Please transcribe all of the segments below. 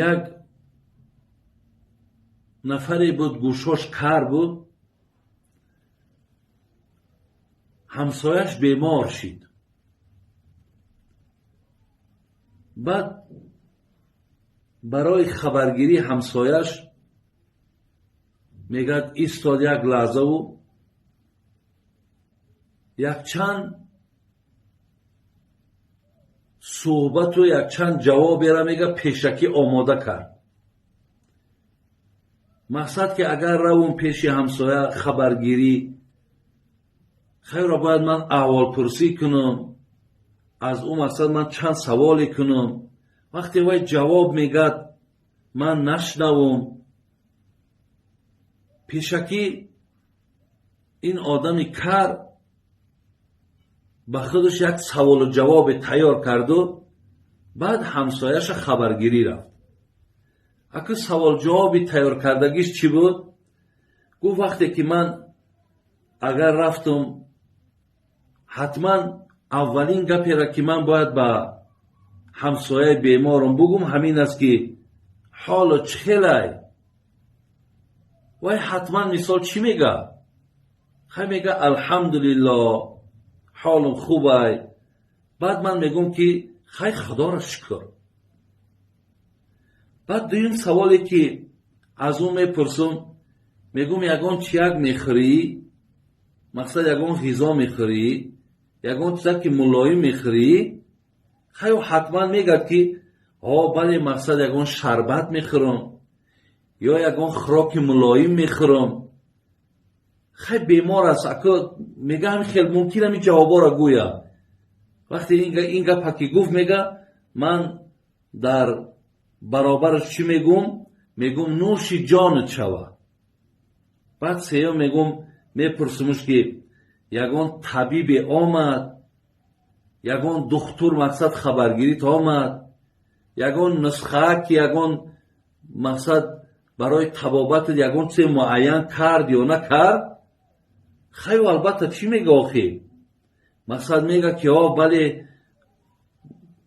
Як нафаре буд, гӯшош кар буд, ҳамсояш бемор шид. Баъд барои хабаргирии ҳамсояш мегӯяд, истод як лаҳзаву якчанд суҳбату якчанд ҷавобера, мега, пешакӣ омода кард. Мақсад ки агар равум пеши ҳамсоя хабаргирӣ, хайро бояд ман аҳволпурсӣ кунам, аз ӯ мақсад ман чанд саволе кунам, вақте вай ҷавоб мегӯяд, ман нашнавум. Пешакӣ ин одами кар ба худаш як саволу ҷавобе тайёр карду баъд ҳамсояша хабаргирӣ рафт. Аку саволҷавоби тайёр кардагиш чӣ буд? Гуфт, вақте ки ман агар рафтум, ҳатман аввалин гапера ки ман бояд ба ҳамсояи беморам бугум, ҳамин аст ки ҳоло чӣ хелай? Вай ҳатман мисол чӣ мега? Хай, мега, алҳамдулилло, ҳолам хубай. Баъд ман мегӯм ки хай, худоро шукр. Баъд дуюм саволе ки аз ӯ мепурсум, мегӯм, ягон чияк мехӯрӣ, мақсад ягон ғизо мехӯрӣ, ягон чизак ки мулоим мехӯрӣ? Хай, ҳатман мегӯяд ки о, бале, мақсад ягон шарбат мехӯрам ё ягон хӯроки мулоим мехӯрам. Хай, бемор аст, аку мега, ҳами хел мумкин ҳами ҷавоборо гӯя. Вақте ин гапа ки гуфт, мега, ман дар баробараш чӣ мегӯм? Мегӯм, нӯши ҷонат шава. Баъд сеюм мегӯм, мепурсумуш ки ягон табибе омад, ягон духтур мақсад хабаргирит омад, ягон нусха ки ягон мақсад барои табобатат ягон чизе муайян кард ё накард? Хайу, албатта, чӣ мега охи? Мақсад мега ки о, бале,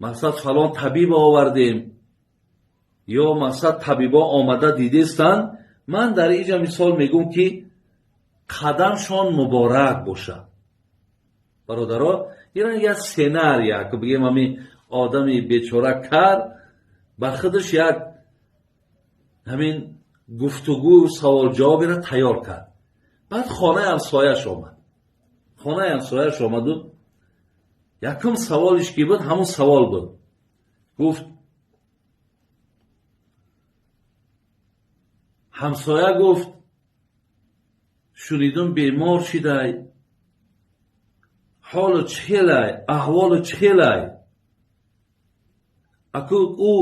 мақсад фалон табиба овардем ё мақсад табибо омада дидестанд. Ман дар иҷа мисол мегӯм ки қадамшон муборак бошад, бародаро. Ина як сценария ки бигем, ҳами одами бечора кар ба худаш як ҳамин гуфтугӯ саволҷавоберо тайёр кард. Баъд хонаи ҳамсояш омад. Хонаи ҳамсояш омаду якум саволиш ки буд, ҳамун савол буд. Гуфт ҳамсоя, гуфт, шунидум бемор шидай, ҳолу чӣ хелай, аҳволу чӣ хелай? Аку ӯ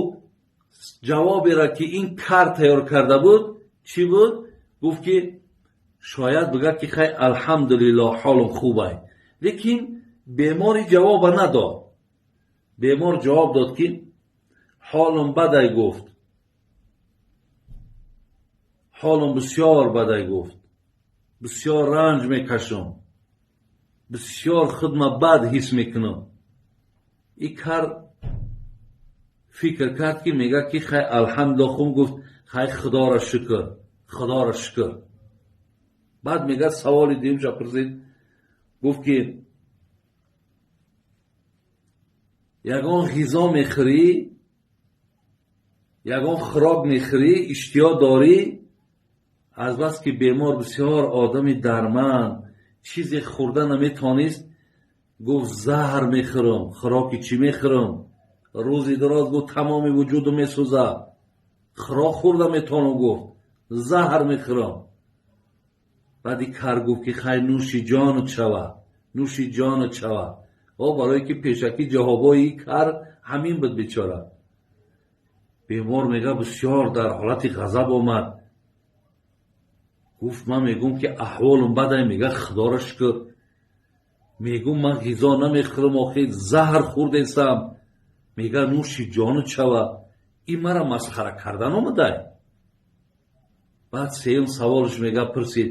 ҷавоберо ки ин кар тайёр карда буд, чӣ буд? Гуфт ки шояд бигӯяд ки хай, алҳамдулилло, ҳолам хубай. Лекин бемори ҷавоба надод. Бемор ҷавоб дод ки ҳолам бадай, гуфт, ҳолам бисёр бадай, гуфт, бисёр ранҷ мекашам, бисёр худма бад ҳис мекунам. И кар фикр кард ки мегӯяд ки хай, алҳамдулилло, хум. Гуфт, хай, худоро шукр, худоро шукр. Баъд мегӯяд, саволи дуюмша пурсид, гуфт ки ягон ғизо мехӯрӣ, ягон хӯрок мехӯрӣ, иштиҳо дорӣ? Азбаски бемор бисёр одами дарманд, чизе хӯрда наметавонист, гуфт, заҳр мехӯрам, хӯроки чӣ мехӯрам? Рӯзи дароз, гуфт, тамоми вуҷудам месӯзад, хӯрок хӯрда метавонам, гуфт, заҳр мехӯрам. Баъди кар гуфт ки хай, нӯши ҷонат шава, нӯши ҷонат шава. О, барое ки пешакӣ ҷавобҳои кар ҳамин буд. Бечора бемор, мега, бисёр дар ҳолати ғазаб омад. Гуфт, ман мегӯм ки аҳволам бадай, мега, худоро шукр. Мегӯм, ман ғизо намехӯрам, охи заҳр хӯрдесам. Мега, нӯши ҷонат шава, ин мара масхара кардан омадай. Баъд сеюм саволш, мега, пурсид,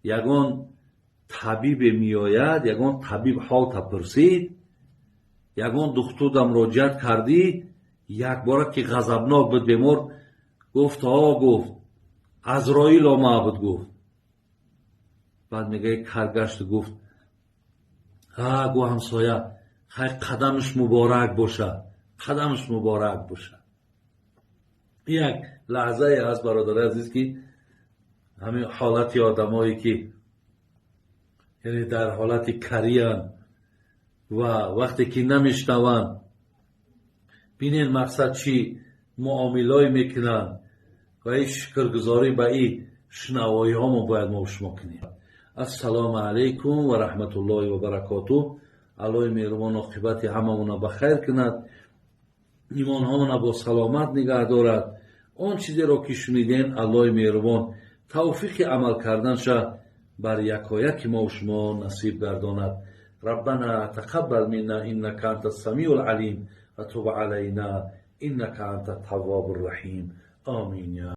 ягон табибе меояд, ягон табиб ҳолта пурсид, ягон духтурда муроҷиат кардӣ? Якбора ки ғазабнок буд бемор, гуфт: «О», гуфт, «Азроил омада буд», гуфт. Баъд мега, каргашту гуфт: «А», гу, «ҳамсоя, хай, қадамаш муборак боша, қадамаш муборак боша». Як лаҳзае ҳаст, бародари азиз, ки ҳамин ҳолати одамое ки, яъне, дар ҳолати кариянд ва вақте ки намешнаванд, бинен, мақсад, чӣ муомилое мекунанд. Ва ин шукргузорӣ ба ин шунавоиҳомо бояд мо шумо кунем. Ассалому алайкум ва раҳматуллоҳи ва баракотуҳ. Аллоҳи меҳрубон оқибати ҳамамона ба хайр кунад, имонҳомона бо саломат нигаҳ дорад. Он чизеро ки шунидем, Аллоҳи меҳрубон тавфиқи амал карданша бар якояки мо шумо насиб гардонад. Раббана тақаббал минна иннака анта самиу алим ва туб алайна иннака анта таввабу раҳим. Амин.